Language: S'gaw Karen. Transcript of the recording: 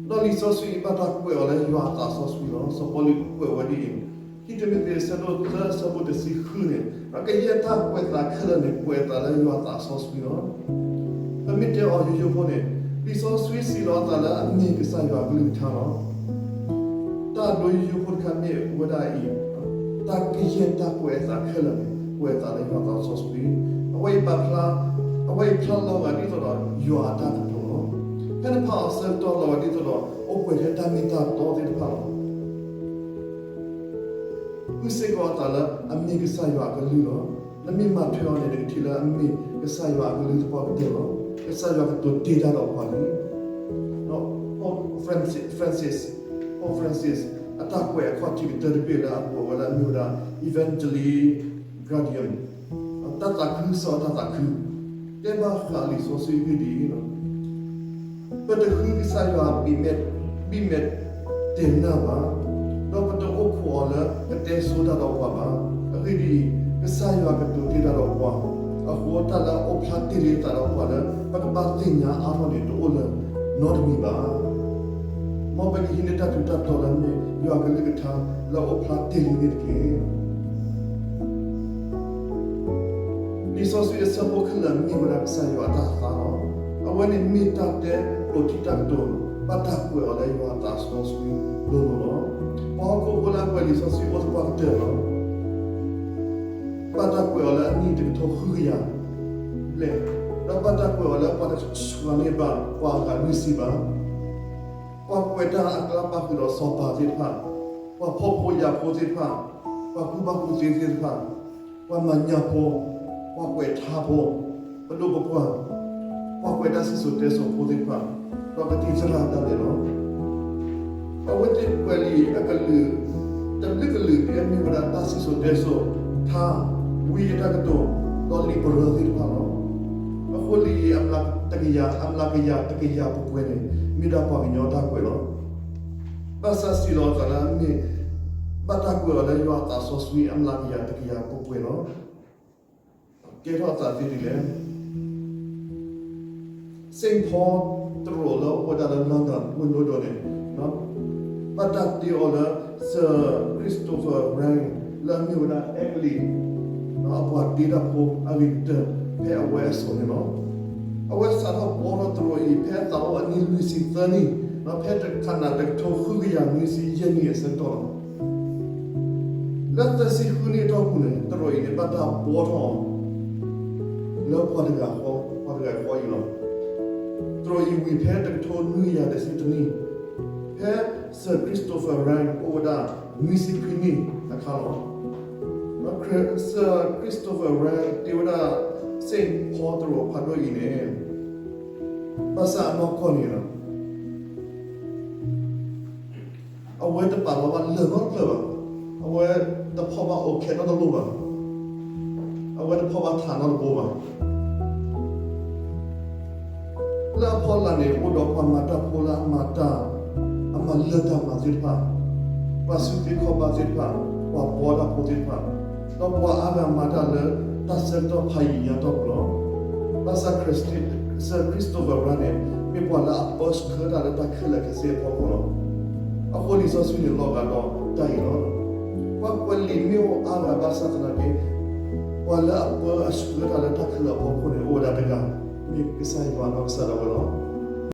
ဒီးလံာ်စီဆှံအံၤဘၣ်တၢ်ကွဲးအီၤလၢယွၤအသးစီဆှံလီၤ. စီၤပီလူးကွဲးဝဲဒ်အံၤ, ခံတံၤမသ့း အဆၢဒိၣ်သၢ အဆၢဖိတဆံဃုန့ၣ်, ဒီးကယဲၢ်တၢ်ကွဲးအသးခဲလၢာ်န့ၣ် ကွဲးအသးလၢယွၤအသးစီဆှံလီၤ. ပမ့ၢ်တဲအီၤယိယိဖိန့ၣ်, လံာ်စီဆှံစံးလီၤအသးလၢအမ့ၢ်ကစၢ်ယွၤအကလုၢ်ကထါလီၤ. တၢ်ဒိယိယိဖိတခါမ့ၢ်ဝဲဒၣ်အံၤ, တၢ်ကယဲၢ်တၢ်ကွဲးအသးခဲလၢာ်န့ၣ် ကွဲးအသးလၢယွၤအသးစီဆှံ, အဝဲအံၤပာ်ဖျါ, အဝဲအံၤဖျါလီၤဂာ်ဒ်သိးဒီးယွၤအတၢ်ကတိၤလီၤ. ဖဲနဖးအီၤဆၢကတီၢ်လီၤဂာ်ဒ်သိးဒီး အိၣ်ပှဲၤထဲတၢ်မ့ၢ်တၢ်တီသ့ၣ်တဖၣ်လီၤ. ဃုစ့ၢ်ကီးအသးလၢအမ့ၢ်ကစၢ်ယွၤအကလုၢ်လီၤ. နမ့ၢ်မၤထွဲအီၤန့ၣ် နကထံၣ်လၢအမ့ၢ်ကစၢ်ယွၤအကလုၢ်သပှၢ်ကတၢၢ်လီၤ. ကစၢ်ယွၤကတိၤတ့ၢ်တၢ်ဒီးပှၤလံ. ဒီး Francis, ပီၢ် Francis အတၢ်ကွဲးအခီၣ်ထံးကတၢၢ်တဘ့ၣ်လၢအကိးဝဲလၢအမ့ၢ်ဝဲဒၣ် Evangelii Gaudium, တၢ်သးခုကစီၣ်အတၢ်သးခု, တဲဘၣ်ဃးလံာ်စီဆှံအဂ့ၢ်ဒ်အံၤ, ပတဃုကစၢ်ယွၤဘံၣ်မဲာ်, ဘံၣ်မဲာ်တဲာ်နၢ်ဘၣ်, ဒီးပတအိၣ်ခိးအီၤလၢကတဲဆိတၢ်ဒီးပှၤဘၣ်. အဂ့ၢ်ဒ်အံၤ, ကစၢ်ယွၤကတိၤတ့ၢ်တၢ်ဒီးပှၤ, အဃိတၢ်လၢအအိၣ်ဖျါတ့ၢ်လံအသးဒီးပှၤလၢ ပကဘၣ်သ့ၣ်ညါအါထီၣ်န့ၣ် တအိၣ်လၢၤနီတမံၤဘၣ်. မ်ပကဟံးန့ၢ်တၢ်ထူးတၢ်တီၤလၢမ့ၢ်ယွၤကလုၢ်ကထါလၢအအိၣ်ဖျါတ့ၢ်လံန့ၣ်တက့ၢ်. လံာ်စီဆှံအဆၢဖိခဲလၢာ်မ့ၢ်ဝဲဒၣ်ကစၢ်ယွၤအတၢ်သးလီၤ. အဝဲန့ၣ်မ့ၢ်တၢ်တဲကျိာ်ထံတၢ်ကတိၤ, ဘၣ်တၢ်ကွဲးအီၤလၢယွၤအသးစီဆှံလိၤလိၤလီၤ. ပှၤဟီၣ်ခိၣ်ဖိလၢအကွဲးလံာ်စီဆှံအိၣ်သပှၢ်ကတၢၢ်လီၤ. ဘၣ်တၢ်ကွဲးအီၤလၢအနံၣ်တကထိဃုကယၤဘျဲၣ်, ဒီးဘၣ်တၢ်ကွဲးအီၤလၢပှၤတဆှၢန့ၢ်ဘၣ်ပှၤအဂၤလွံၢ်ဆံဘၣ်. ပှၤကွဲးတၢ်အကျါပာ်ဃုာ်ဒီးစီၤပၤသ့ၣ်တဖၣ်, ပှၤဖှီၣ်ဖိယာ်ဖိသ့ၣ်တဖၣ်, ပှၤကူၣ်ဘၣ်ကူၣ်သ့သ့ၣ်တဖၣ်, ပှၤမၤညၣ်ဖိ, ပှၤကွဲးထါဖိ, ပဒိၣ်ပပှၢ်, ပှၤကွဲးတၢ်စံၣ်စိၤတဲစိၤဖိသ့ၣ်တဖၣ်, ဒီးကသံၣ်သရၣ်ဒၣ်လဲာ်လီၤ. အဝဲသ့ၣ်ကွဲးလံာ်အကလုာ်, တဘျုးကလုာ်ဒ်အမ့ၢ်ဝဲဒၣ်တၢ်စံၣ်စိၤတဲစိၤ, ထါ, ဝံအတၢ်ကတိၤ, ဒီးလံာ်ပရၢသ့ၣ်တဖၣ်လီၤ. အဃိလံာ်အမျးတကယၤ, အမျးကယၤတကယၤပှဲၤပှဲၤန့ၣ် မ့ၢ်ဒၣ်ပှၤကညီတၢ်ကွဲးလီၤ. ဘၣ်ဆၣ်စံးလီၤအသးလၢမ့ၢ်, ဘၣ်တၢ်ကွဲးအီၤလၢယွၤအသးစီဆှံအမျးကယၤတကယၤပှဲၤပှဲၤလီၤ. ကဲထီၣ်အသးသ့ဒ်လဲၣ်. Saint Paul တရူးလၢအိၣ်ဝဲဒၣ်လၢ London ဝ့ၢ်လီၢ်ဒိၣ်န့ၣ်, ဘၣ်တၢ်တ့အီၤလၢ Sir Christopher Wren လၢအမ့ၢ်ဝဲဒၣ်အဲကလံး အပှၤတ့တၢ်ဖိအဂ့ၤကတၢၢ် ဖဲအဝဲအစိၤန့ၣ်လီၤ. အဝဲစးထီၣ်ဘှီထီၣ်တရူးအံၤ ဖဲအသးအိၣ်အနံၣ်လွံၢ်ဆံသၢနံၣ်, ဒီးဖဲတကနၣ်တကထိဃုကယၤနွံဆံယဲၢ်နံၣ်အဆၢကတီၢ်လီၤ. လၢသၢဆံဃုနံၣ်အတီၢ်ပူၤန့ၣ် တရူးအံၤန့ၣ် ဘၣ်တၢ်ဘှီထီၣ်အီၤ လၢပှၤတဂၤဃီ, ပှၤတဂၤဃီအံၤလီၤ. တရူးအံၤဝံၤဖဲတကထိနွံကယၤတဆံတနံၣ်, ဖဲ Sir Christopher Wren အိၣ်ဝဲဒၣ်နွံဆံခွံနံၣ်အခါလီၤ. Sir Christopher Wren တ့ဝဲဒၣ် Saint Paul တရူးဖးဒိၣ်အံၤန့ၣ်, ဘၣ်ဆၣ်အနီၢ်ကီၢ်န့ၣ်လီၤ အဝဲတပာ်လီၤဘၣ်လၢၢ်နီတဖျၢၣ်ဘၣ်. အဝဲတဖီၣ်ဘၣ်အိၣ်ခဲနီတလိၣ်ဘၣ်. အဝဲတဖီၣ်ဘၣ်ထးနီတဘိဘၣ်. လၢအဖီလာ်န့ၣ် အိၣ်ဒီးပှၤမၤတၢ်ဖိလၢအမၤတၢ်, အမၤလၢၢ်တၢ်မၤသ့ၣ်တဖၣ်, ပှၤစူၢ်သ့ၣ်ခီၣ်ဘၣ်သ့ၣ်တဖၣ်, ပှၤဘှီတၢ်ဖိသ့ၣ်တဖၣ်, ဒီးပှၤအါဂၤမၤတၢ်လၢတၢ်ဆၢကတီၢ်ဖးယံာ်ညါတီၢ်ပူၤလီၤ. ဘၣ်ဆၣ် Sir Christopher Wren န့ၣ် မ့ၢ်ပှၤလၢအပၢဆှၢတၢ်လၢတၢ်ခဲလၢာ်ခဲဆ့အဖီခိၣ်လီၤ. အဃိလံာ်စီဆှံန့ၣ်လီၤဂာ်ဒီးတၢ်အံၤလီၤ. ပှၤကွဲးလံာ်မ့ၢ်အိၣ်အါဂၤဘၣ်ဆၣ်သနာ်က့ ပှၤလၢအပၢအဆှၢတၢ်လၢတၢ်ခဲလၢာ်အဖီခိၣ်န့ၣ် အိၣ်ဝဲဒၣ်တဂၤ, မ့ၢ်ကစၢ်ယွၤနီၢ်ကစၢ်ဒၣ်ဝဲလီၤ.